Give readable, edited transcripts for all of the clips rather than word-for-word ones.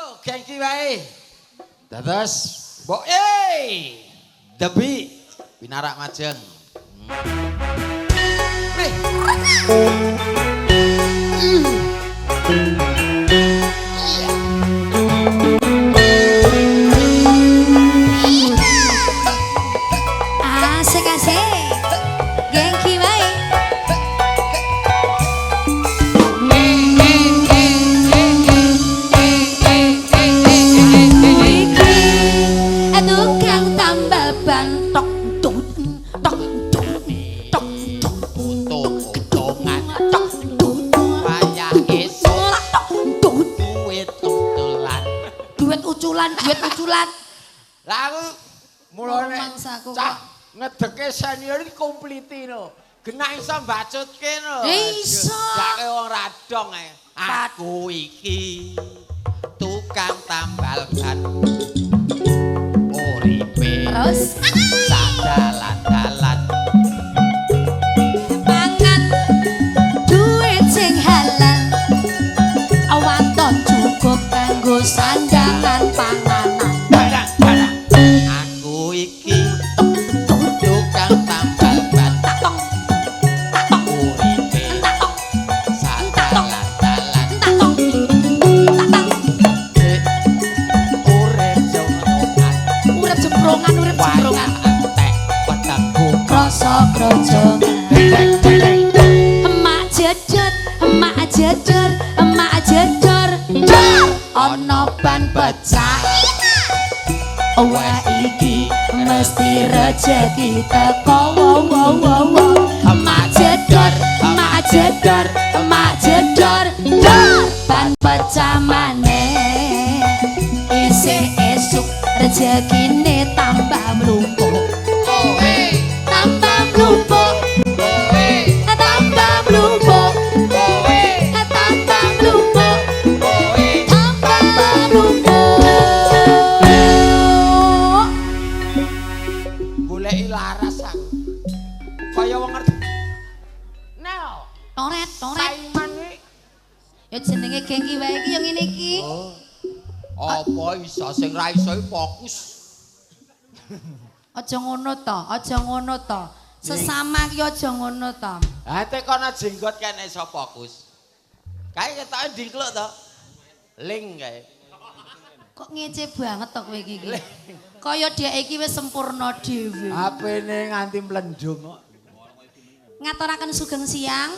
Yo, gengki wae. Dados mbok Debi pinarak majeng. Asik asik. Gengki wae. Iki tukang tambal ban tok tok tok tok tok Untung-untungan tok tok wayah esuk tok tok duit uculan. Duit uculan, duit uculan. Lah aku mulane Rumangsaku cah ngedeke senior iki kompliti no. Genah iso mbacutke no. Iso. Jake wong radong ae. Aku iki tukang tambal ban. Uripe Terus sadalan-dalan. Pangan duit sing halal, awanton cukup kanggo sandangan panganan. Aku iki tukang tambal ban. Tatong tatong Uripe tatong sadalan-dalan. Tatong tatang. Urip jemrongan. Urip jebrongan, urip jebrongan. Wayah entek wetengku Krasa krojongan. Emak jejer, emak jejer, emak jejer, jor ana ban pecah. Wah iki mesti rejeki teko wow wow wow wow. Emak jedor, emak jedor, emak jedor, jor ban pecah maneh. Isih esuk rejekine tambah mlumpuk. Tambah mlumpuk, tambah mlumpuk, tambah mlumpuk, tambah mlumpuk. Goleki laras aku. Kaya wong ngerti. Nel, Toret, toret. Saiman kuwi. Ya jenenge gengki wae iki ya ngene iki. Oh. Apa iso sing ra iso iki fokus. Aja ngono to, aja ngono to. Sesama ki aja ngono to. Ha tekono jenggot kene iso fokus. Kae ketoke ndingkluk to. Ling kae. Kok ngece banget to kowe iki iki. Kaya dhek iki wis sempurna dhewe. HP-ne nganti mlendung kok. Ngaturaken sugeng siang.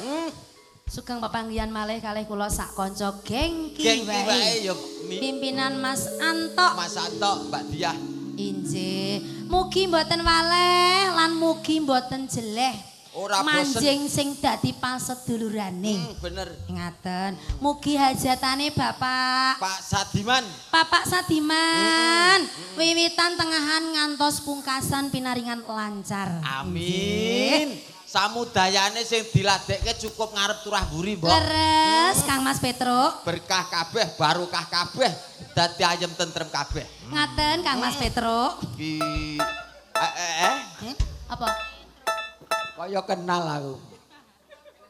Sugeng pepanggihan malih kalih kula sak kanca gengki Gengki wae wae. ya Mi. Pimpinan Mas Anto. Mas Anto, Mbak Diah. Injih. Mugi mboten waleh lan mugi mboten jeleh. Ora bosen. Manjing sing dadi pasedulurane. Bener. Ngaten. Mugi hajatane Bapak Pak Sadiman. Bapak Sadiman, wiwitan tengahan ngantos pungkasan pinaringan lancar. Amin. Samudayane sing diladekke cukup ngarep turah mburi, Mbok. Leres Kang Mas Petruk. Berkah kabeh, barokah kabeh, dadi ayem tentrem kabeh. Ngaten Kang Mas Petruk. Ki Apa? Kaya kenal aku.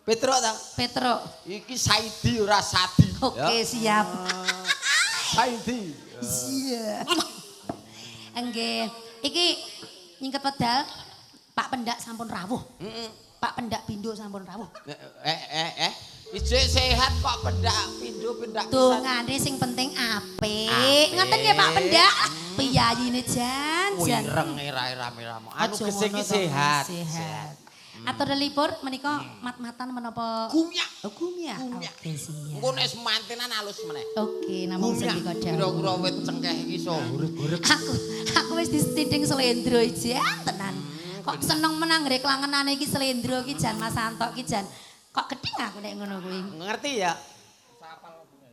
Petruk ta? Petruk. Iki Saidi ora Sadi. Oke, ya. siap. Saidi. Iya. Nggih. Iki nyingket pedal Pak Pendak sampun rawuh. Pak Pendak Bindo sampun rawuh. Ijek sehat kok pendak pindho pendak pisan. Dongane sing penting apik. Apik. Ngoten nggih Pak Pendak. Piyayine jan jan. Wirenge rae rame-rame. Anu Aja gesing ngono iki to, sehat. Sehat. Atur lipur menika mat-matan menapa? Gumyak. Oh, gumyak. Gumyak. Oke, siap. Engko nek semantenan alus meneh. Oke, namung Gumyak. sendika dawuh. Kira-kira wit cengkeh iki iso hureg-hureg. Aku wis distinting slendro jan tenan. Kok seneng menang ngrek langenane iki slendro iki jan Mas Anto iki jan. Kok gething aku nek ngono kuwi. Ngerti ya?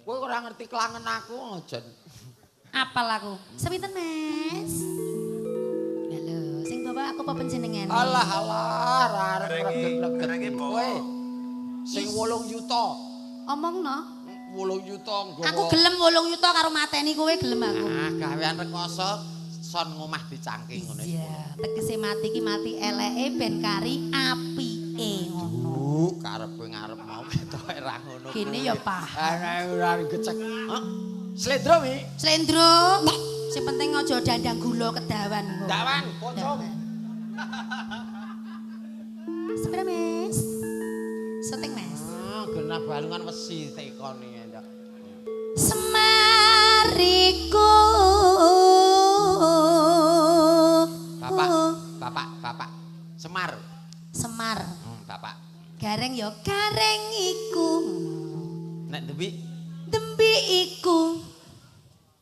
Kowe ora ngerti kelangen aku aja. Apal aku. Sepinten, Mas? Halo, sing bawa aku apa panjenengane? Alah alah, ra arep regeg-regeg kowe. Sing 8 yuta. Omongno. 8 yuta nggawa. Aku gelem 8 yuta karo mateni kowe gelem aku. Ah, gawean rekoso son ngomah dicangking ngono. Iya, tegese mati ki mati eleke ben kari apike ngono. Bu, karepe ngarep mau ketoke ra ngono. Gini ya paham. Ana ora gecek. Hah? Slendro wi. Slendro. Sing penting aja dandang gula kedawan kok. Dawan, pocong. Sepira, Mas? Seting, Mas. Ah, genah balungan wesi tekone ndak. Semariku. Bapak, bapak, bapak. Semar. Semar. Bapak. Gareng ya gareng iku. Nek dembi Dembi iku.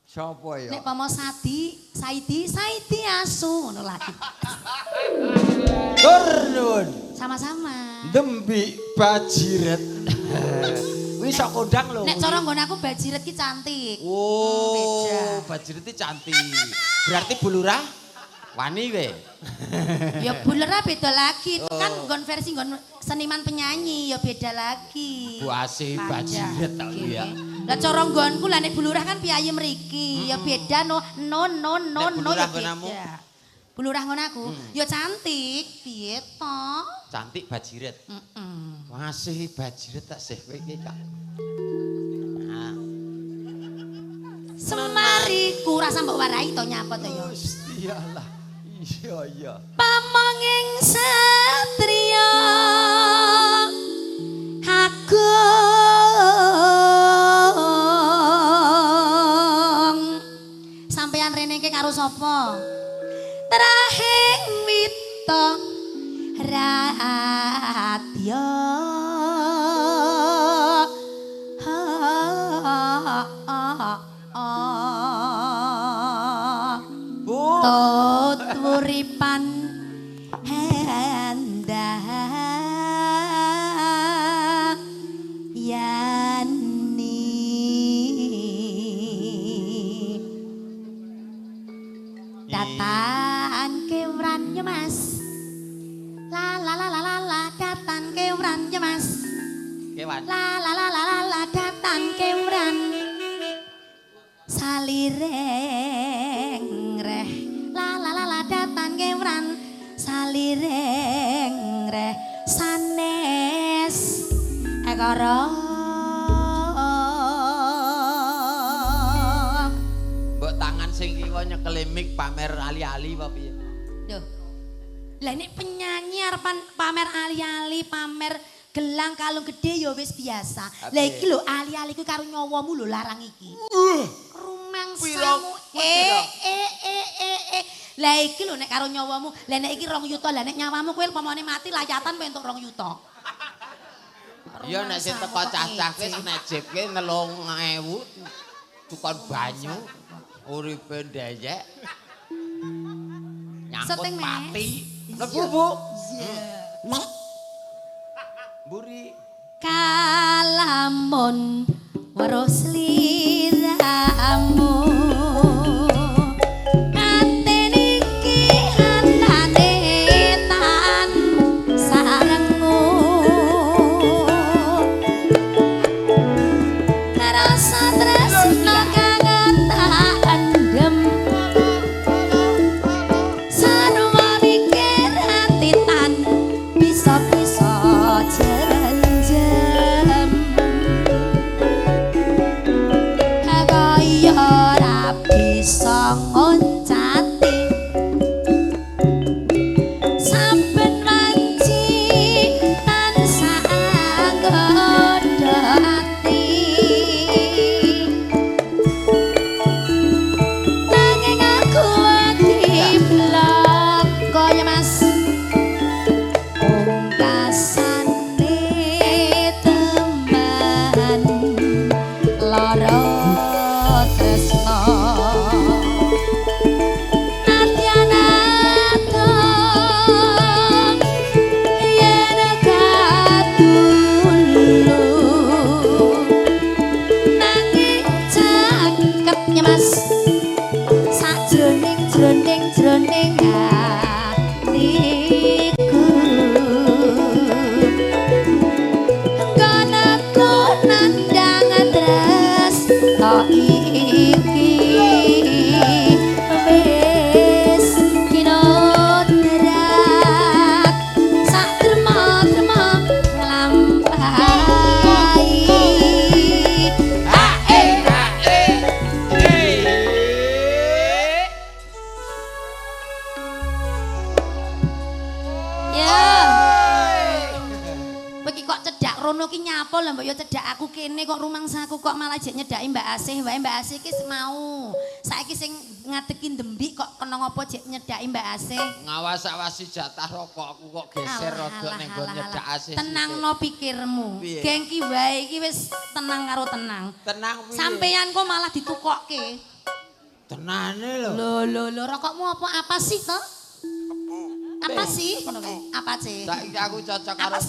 sapa ya? Nek pomo Sadi, Saidi, Saidi asu ngono lagi. Tur nuwun. Sama-sama. Dembi bajiret. Kuwi sok kondang lho. Nek cara nggon aku bajiret ki cantik. Oh, Beda. bajiret ki cantik. Berarti Bu Lurah wani kowe. Ya bulera beda lagi. Itu kan Oh. nggon versi nggon seniman penyanyi ya beda lagi. Bu Asi bajiret ta kuwi ya. Lah cara nggonku lah nek Bu Lurah kan piyayi mriki, ya beda no no no no Nek Bu no Lurah ya nggonamu? beda. Bu Lurah nggon aku, ya cantik, piye to? Cantik bajiret. Heeh. Masih bajiret tak sih kowe iki, Kak. Nah. Semariku rasa mbok warai to nyapa to ya. Gusti Allah. Iya, iya. Pamonging satriya agung. Sampeyan rene iki karo sapa? Trahing wita radya. Bu. Tut wuripan hendah yani datan kewran ya Mas, la la la la la la datan kewran ya Mas, Kewan. la la la la la la datan kewran salireng reh, la la la la datan kewran salireng reh sanes ekara. Mbok tangan sing kiwa nyekel mic pamer ali-ali apa piye? Duh. Lah nek penyanyi arepan pamer ali-ali, pamer gelang kalung gede ya wis biasa. Lah iki lho ali-ali kuwi karo nyawamu lho larang iki. Rumangsamu Piro? eh. Lah iki lho nek karo nyawamu, lah nek iki 2 yuta, lah nek nyawamu kowe pamane mati layatan kowe entuk 2 yuta. Iya nek sing teko cah-cah ki nek jip ki 3000 tukon banyu uripe ndeyek. Nyangkut Seteng, Mas. pati. Mlebu, Bu. Iya. Mburi. Kalamun weruh sliramu aten iki atane tan sarengu rasa tresna kang tak endem sarwa mikir ati tan bisa-bisa jerenjem kaya ora bisa ngoncati saben wanci tansah nggodha ati nanging aku wedi bloko ya Mas pungkasane teman lara tresna nadyan yen katulu nanging caket ya Mas sajroning jroning jroning atiku nggonaku nandhang tresna iki wis kinodrat sak derma-derma nglampahi Ha eh ha eh. kene kok rumangsaku kok malah jek nyedaki Mbak Asih wae. Mbak Asih iki mau. Saiki sing ngadeki ndembik kok kena ngopo jek nyedaki Mbak Asih. Ngawas-awasi jatah rokokku kok geser rada ning nggon nyedak Asih. Tenangno pikirmu. Gengki wae iki wis tenang karo tenang. Tenang piye? Sampeyan kok malah ditukokke. Tenane lho. Lho lho lho rokokmu apa sih to? Apa sih? Apa sih? Saiki aku cocok karo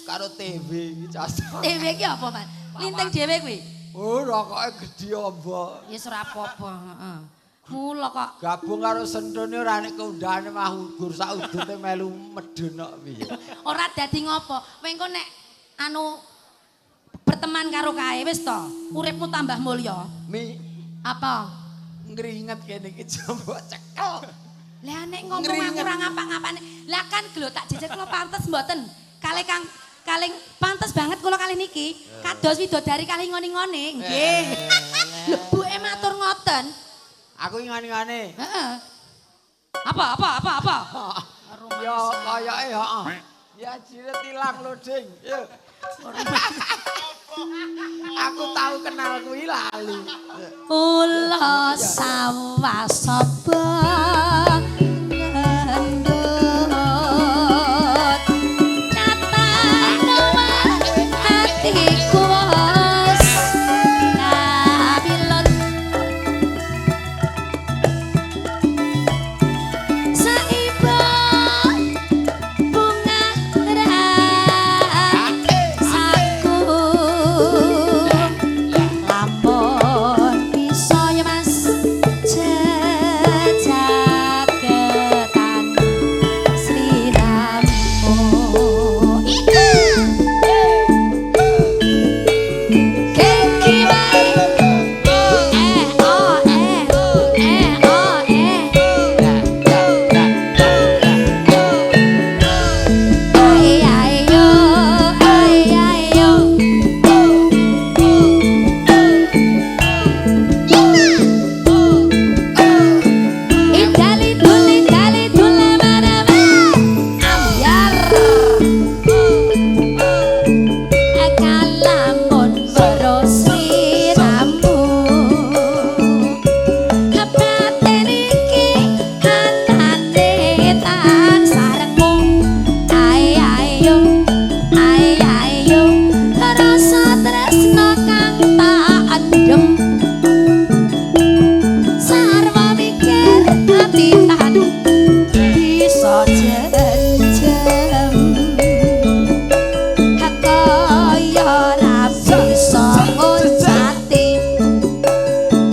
karo TV iki cocok. TV iki apa, Mas? Linting dhewe kuwi. Oh, rokoke gedhe amba. Ya wis ora apa-apa, heeh. Mula kok gabung karo sentone ora nek keundane mah gur sak udute melu medhun kok piye. Ora dadi ngopo. Kowe engko nek anu berteman karo kae wis to, uripmu tambah mulya. Mi apa? Ngringet kene iki jambok cekel. Lah nek ngomong aku ora ngapa-ngapane. Lah kan lho tak jejer kula pantes mboten. Kalih Kang kalih pantes banget kula kalih niki. Kados widodari kalih ngoni-ngone. Nggih. Lho buke matur ngoten. Aku ngoni-ngone. Heeh. Apa? Ya kayake heeh. Ya jiret ilang lho, Ding. Aku tahu kenal kuwi lali. Ula sawah sapa ngendut nyatane atiku wis kapilut saiba bunga rasaku lamun bisa ya Mas jejaketan sliramu. Kengki wae eh oh eh eh oh eh ai ai yo ai ai yo. Idali duli dali dula marama ambyar kalamun weruh sliramu batin iki anane tansah rengung ai ai yo ai ai yo rasa tresna kang tak endem sarwa mikir ati tan bisa jenjem kaya ora bisa ngucati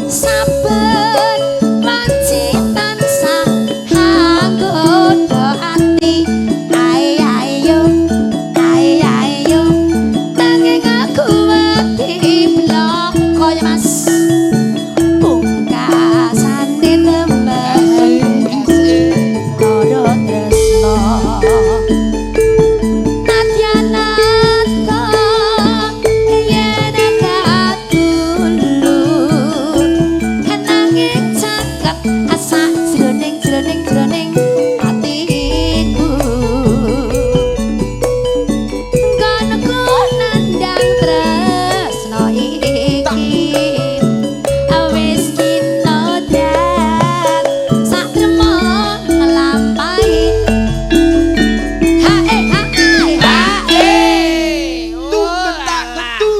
saben wanci tansah anggoda ati ai ai yo ai ai yo nanging aku wedi bloko ya Mas pungkasane temen lara tresna nadyanata yen kadulur nanging caket sak jroning jroning jroning atiku nggonku nandhang tresna iki wis kinodrat sak trema nglampahi ha eh ha ai ha eh. Tungetak ketu.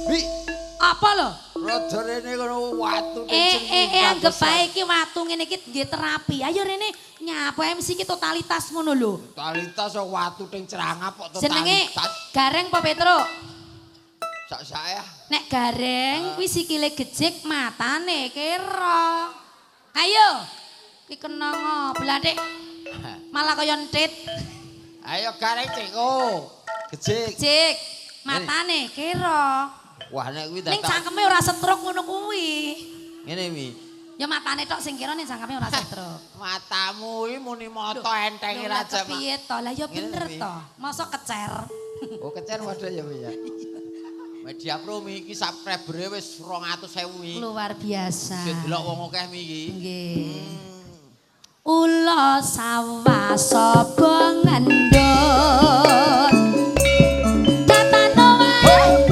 Bi, Apa lho? rada rene kono watu Eh anggep bae iki watu ngene iki nggih terapi. Ayo rene nyapa MC iki totalitas ngono lho. Totalitas kok watu ting cerangap kok Jenenge totalitas. Gareng apa Petro? Sak saya. Nek gareng kuwi sikile gejik matane kera. Ayo. Ki kena ngopo Dik? Malah kaya entit. Ayo gareng ceko. Gejik. Gejik matane kera. Wah nek kuwi Ning dadak cangkeme ora setruk ngono kuwi. ngene mi. Ya matane tok sing kira ning cangkeme ora setruk. Matamu iki muni mata entenge Lho, lah raja. kepiye to? Lah ya Ngene bener mi. to. Mosok kecer. Oh kecer padha ya Mi ya. Media Pro mi iki subscribere wis 200.000 mi. Luar biasa. Sing delok wong akeh mi iki. Nggih. Ula sawah sapa ngendut. Datano wae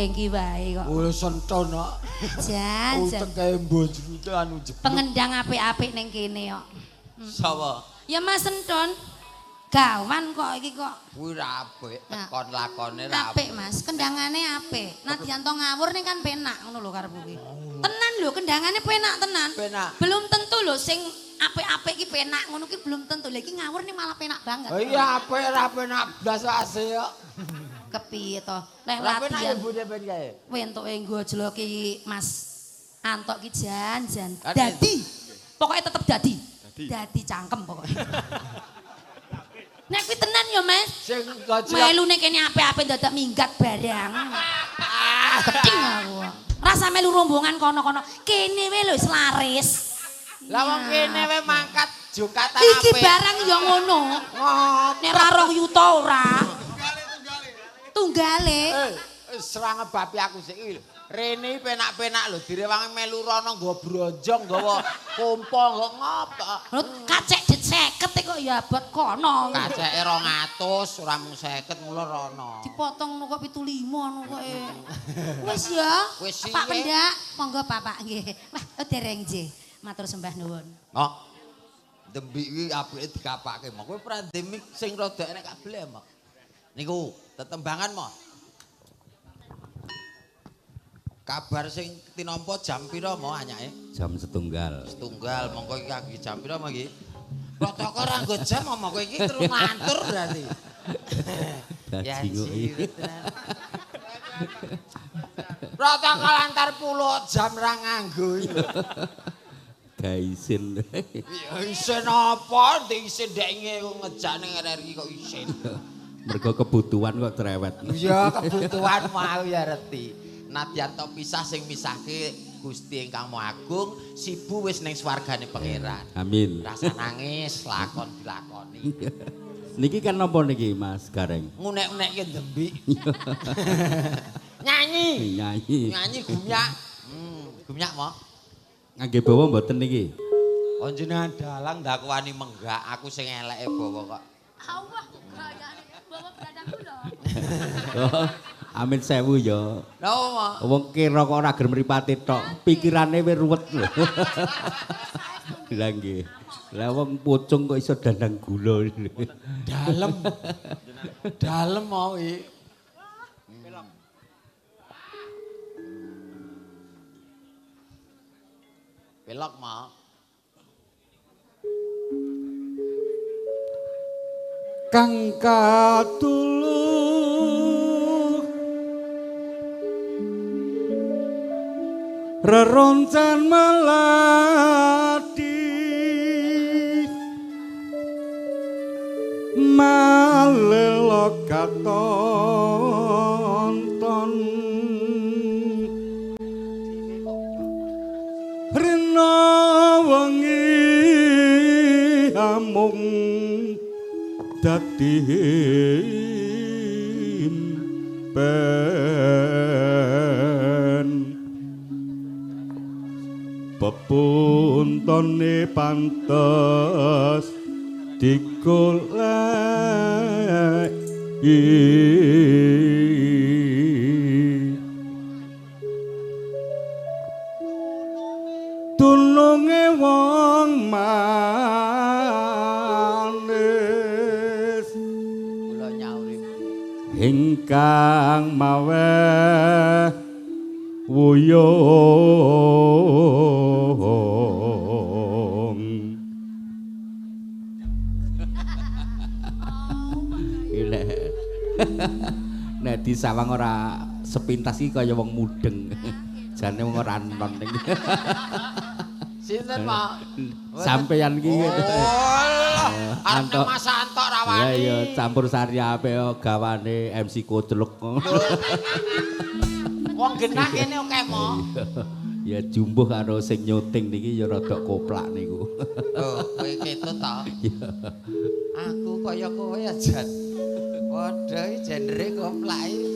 Gengki wae kok. Oh senton kok. Jan. Uteke mbojrute anu jeblok. Pengendang apik-apik ning kene kok. Sapa? Ya Mas Senton. Gawan kok iki kok. Kuwi ra apik, tekon lakone ra apik. Apik Mas, kendangane apik. Nadyan to ngawur ning kan penak ngono lho karepku ki. Tenan lho kendangane penak tenan. Penak. Belum tentu lho sing apik-apik ki penak ngono ki belum tentu. Lha iki ngawur ning malah penak banget. Oh iya apik ra penak blas ase kok. Kepiye to? Leh latihan. Wentuke nggo jloki Mas Antok ki jan-jan. Dadi. Pokoke tetep dadi. Dadi cangkem pokoke. Nek kuwi tenan ya Mas. Sing gojlok. Melu nek kene apik-apik dadak minggat barang. Keting aku. Rasa melu rombongan kono-kono. Kene wae lho wis laris. Lah wong kene wae mangkat jungkatan apik. Iki barang ya ngono. Nek ra 2 yuta ora. Tunggale. Serang ngebapi aku sik iki lho. Rene penak-penak lho direwangi melu rono nggo bronjong nggawa kompo nggo ngopo. Lho kacek dit 50 kok ya abot kono. Kaceke 200 ora mung 50 mula rono. Dipotong kok 75 ngono kok. Wis ya. Pak Pendak, monggo Bapak nggih. Wah, dereng nggih. Matur sembah nuwun. Oh. Dembik iki apike dikapake. Mok kowe ora ndemik sing rada enek kabel mok. Niku tetembangan mo. Kabar sing tinampa jam pira mo anyake? Jam setunggal. Setunggal mongko iki lagi jam pira mo iki? Protokol ora nggo jam mo kowe iki terus ngantur berarti. Ya protokol antar puluh jam ra nganggo. Gaisin. Ya isin apa? Isin ndek ngejak ning RRI kok isin. Mergo kebutuhan kok cerewet. Iya, kebutuhan mau ya reti. Nadyan to pisah sing misahke Gusti ingkang Maha Agung, sibu wis ning swargane pangeran. Amin. Rasa nangis lakon dilakoni. Niki kan napa niki Mas Gareng? Ngunek-unekke ndembik. Nyanyi. Nyanyi. Nyanyi gumyak. Gumyak mo. Ngangge bawa mboten niki? Panjenengan dalang ndakwani menggak, aku sing eleke bawa kok. Allah gayane bawa bradang kula. Amin sewu ya. Lha apa? Wong kira kok ora ger mripate tok, pikirane wis ruwet lho. Lah nggih. Lah wong pucung kok iso dandang gula. Dalem. Dalem mau iki. Pelok mau. Kang katuluh reroncen melati malelo katonton rina wengi amung dadi impen pepuntone pantes digoleki tulunge wong manis kula nyauri ingkang maweh wuyung. Nek disawang ora sepintas iki kaya wong mudeng. Jane wong ora non iki. Sinten, Pak? Sampeyan iki. Oh, arep Mas Antok ra wani. Ya ya campur sari ape gawane MC Kocluk. Wong genah kene akeh mo. Ya jumbuh karo sing nyuting niki ya rada koplak niku. Oh, kowe ketut ta? Aku kaya kowe aja. Padha iki genre koplak iki.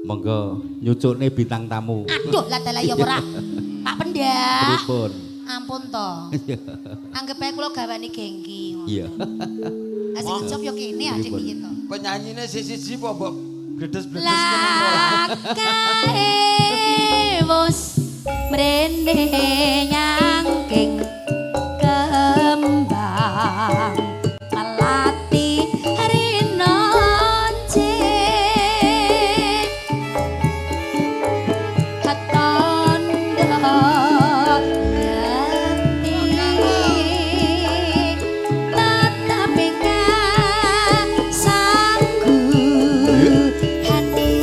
Monggo nyucukne bintang tamu. Aduh, lah dalah ya ora. Pak Pendak. Pripun? Ampun to. Anggep ae kula gawane gengki ngono. Iya. Lah sing ngejop ya kene adik piye to. Penyanyine siji-siji apa mbok Bledes-bledes. Lakae wis mrene nyangking kembang melati rinonce katondo yati tetep ingkang sangguhane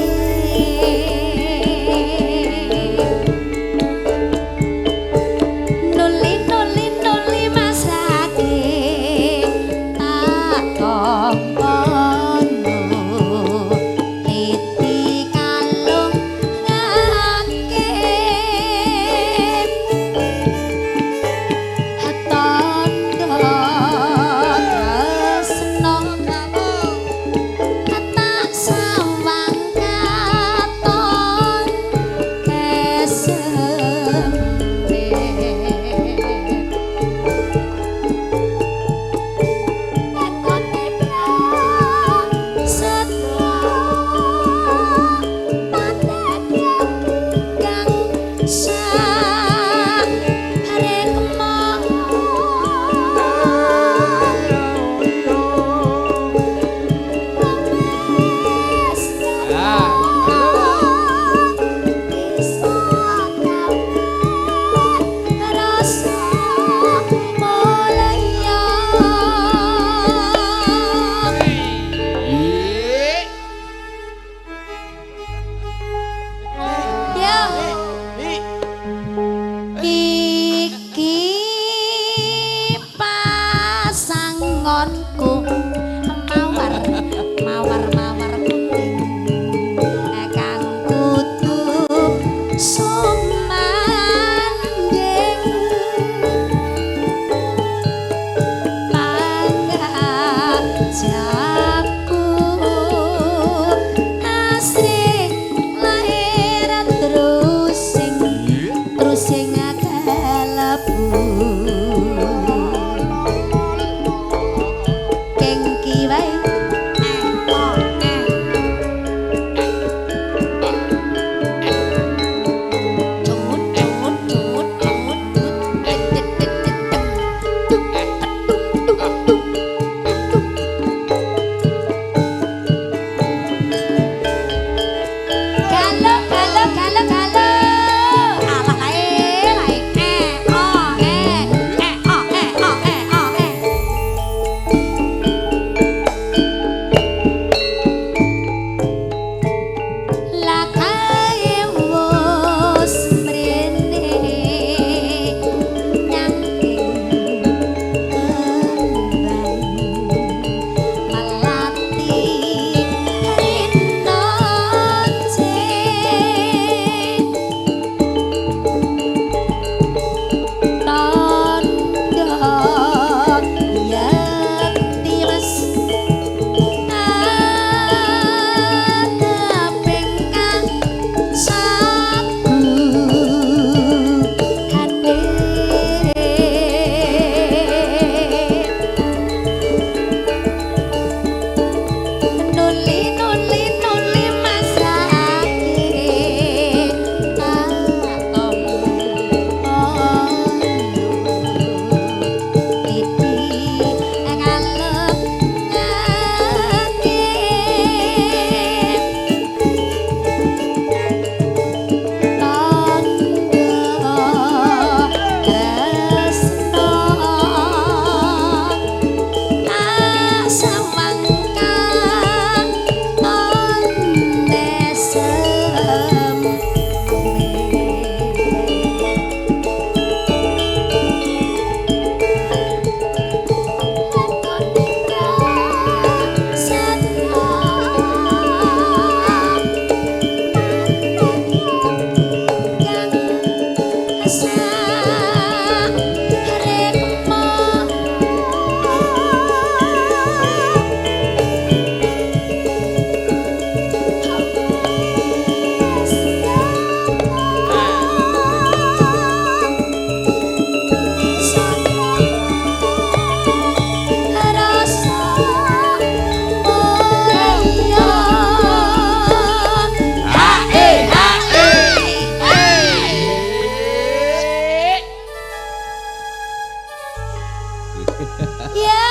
Iya.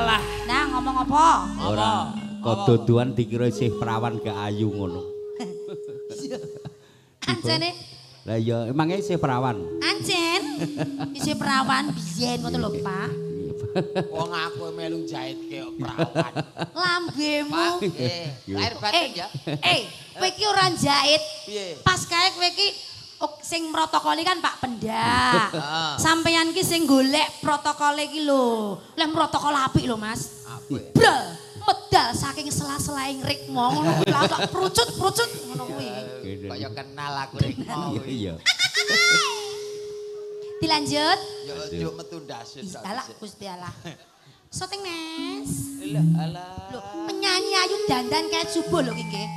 Alah. Nah, ngomong apa? Ora kododuan dikira isih perawan gak ayu ngono. Anjene, Lah iya, emangnya isih perawan? ancen isih perawan biyen ngono lho, Pak. Wong aku melu jahitke kok perawan. Lambemu. Pak, nggih. Lahir batin ya. Kowe iki ora njahit. Piye? Pas kae kowe iki sing protokoli kan Pak Pendak. Heeh. Sampeyan ki sing golek protokole iki lho. Lah protokol apik lho, Mas. Apik. Brel, medal saking sela-selaing rikma ngono kuwi lah prucut-prucut ngono kuwi. Kaya kenal aku rikma. Iya iya. Dilanjut. Ya ojo metu ndase. Alah Gusti Allah. Syuting, Mas. Lah alah. Lho, penyanyi ayu dandan kayak subuh lho iki nggih.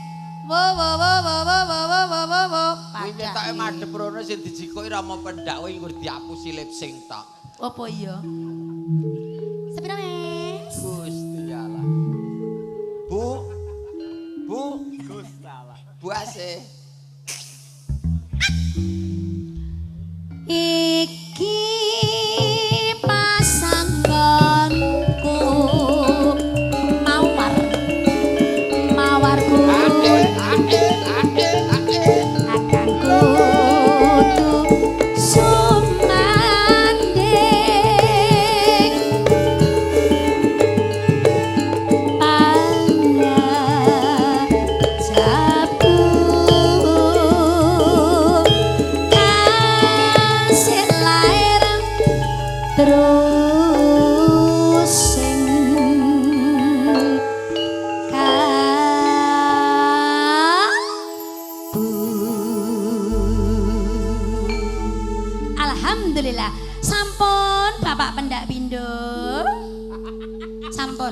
Wo wo wo wo wo wo wo wo wo wo. Kuwi ketoke madhep rono sing dijikoki Rama Pendak kuwi nggur diapusi lip sing tok. Apa iya? Sepira, Mas? Gusti Allah. Bu. Bu. Gusti Allah. Bu Ase. Iki pasanggonku mawar mawarku akan kudu sumanding pangajabu kasih lair terus sing kabu. Alhamdulillah sampun Bapak Pendak Pindo. Sampun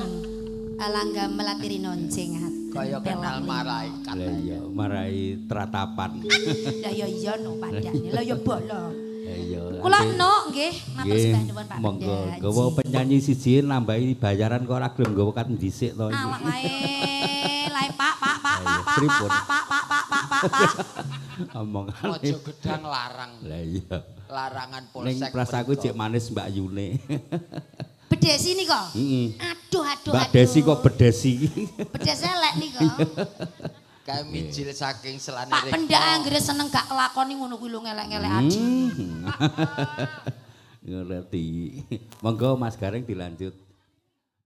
alangga melatiri nonceng. Kaya kenal malaikat. Lah iya, marai tratapan. Lah ya iya no padane. Lah ya bolo. Lah iya. Kula no nggih, matur Nggih, sembah nuwun Pak monggo. Pendak. Nggawa penyanyi siji nambahi bayaran kok ora gelem nggawa kat dhisik to iki. Awak lae, lae Pak, Pak, Pak, Pak, Pak, Pripun? Pak, Pak, Pak, Pak, Pak, Pak, Pak. Omongane. Ojo gedang larang. Lah iya. Larangan Ning polsek. prasaku mriko. jek manis Mbak Yune. Bedesi nika. Heeh. Aduh, aduh, Mbak aduh. Desi kok bedesi iki. Bedes elek nika. Kae mijil saking selane Pak rikma. Pendak anggere seneng gak kelakoni ngono kuwi lho ngelek-ngelek adi. Ngerti. Monggo Mas Gareng dilanjut.